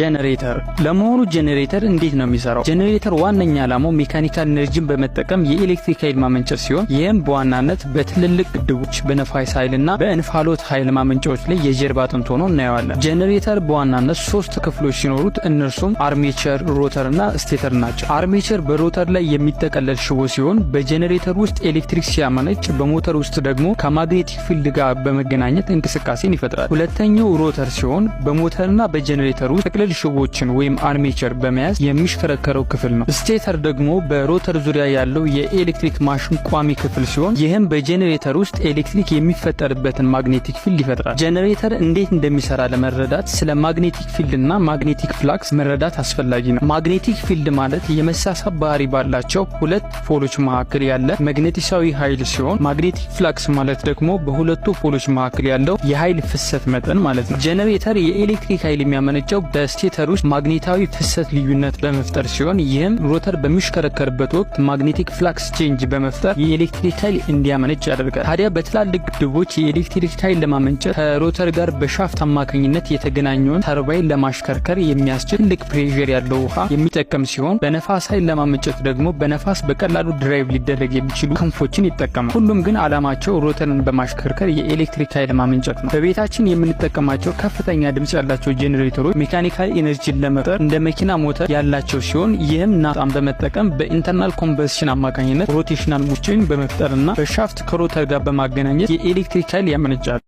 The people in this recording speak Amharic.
ጄኔሬተር። ለመሆኑ ጄኔሬተር እንዴት ነው የሚሰራው? ጄኔሬተር ዋነኛ ዓላማው mechanical energy ን በመጠቀም የኤሌክትሪክ ኃይል ማመንጨት ሲሆን፣ ይህም በዋናነት በትልልቅ ግድቦች፣ በነፋስ ኃይልና በእንፋሎት ኃይል ማመንጫዎች ላይ የጀርባ አጥንት ሆኖ እናየዋለን። ጄኔሬተር በዋናነት ሶስት ክፍሎች ሲኖሩት እነርሱም armature፣ rotor እና stator ናቸው። Armature በ rotor ላይ የሚጠቀለል ሽቦ ሲሆን፣ በጄኔሬተር ውስጥ ኤሌክትሪክ ሲያመነጭ፣ በሞተር ውስጥ ደግሞ ከ magnetic field ጋር በመገናኘት እንቅስቃሴን ይፈጥራል። ሁለተኛው rotor ሲሆን፣ በሞተርና በጄኔሬተር ውስጥ ጥቅልል ሽቦችን ወይም armature በመያዝ የሚሽከረከረው ክፍል ነው። Stator ደግሞ በ rotor ዙሪያ ያለው የኤሌክትሪክ ማሽን ቋሚ ክፍል ሲሆን፣ ይህም በጄኔሬተር ውስጥ ኤሌክትሪክ የሚፈጠርበትን magnetic field ይፈጥራል። ጄኔሬተር እንዴት እንደሚሰራ ለመረዳት ስለ magnetic field እና magnetic flux መረዳት አስፈላጊ ነው። Magnetic field ማለት የመሳሳብ ባህሪ ባላቸው ሁለት pole ኦች መካከል ያለ መግነጢሳዊ ኃይል ሲሆን፣ magnetic flux ማለት ደግሞ በሁለቱ pole ኦች መካከል ያለው የኃይል ፍሰት መጠን ማለት ነው። ጄኔሬተር የኤሌክትሪክ ኃይል የሚያመነጨው በ stator ውስጥ ማግኔታዊ ፍሰት ልዩነት በመፍጠር ሲሆን፣ ይህም rotor በሚሽከረከርበት ወቅት magnetic flux change በመፍጠር የኤሌክትሪክ ኃይል እንዲያመነጭ ያደርጋል። ታዲያ በትላልቅ ግድቦች የኤሌክትሪክ ኃይል ለማመንጨት ከ rotor ጋር በ shaft አማካኝነት የተገናኘውን ተርባይን ለማሽከርከር የሚያስችል ትልቅ pressure ያለው ውሃ የሚጠቀም ሲሆን፣ በነፋስ ኃይል ለማመንጨት ደግሞ በነፋስ በቀላሉ drive ሊደረግ የሚችሉ ክንፎችን ይጠቀማል። ሁሉም ግን ዓላማቸው rotor ን በማሽከርከር የኤሌክትሪክ ኃይል ማመንጨት ነው። በቤታችን የምንጠቀማቸው ከፍተኛ ድምጽ ያላቸው ጄኔሬተሮች mechanical energy ን ለመፍጠር እንደ መኪና ሞተር ያላቸው ሲሆን፣ ይህም ናፍጣን በመጠቀም በ internal combustion አማካኝነት rotational motion በመፍጠርና በ shaft ከ rotor ጋር በማገናኘት የኤሌክትሪክ ኃይል ያመነጫሉ።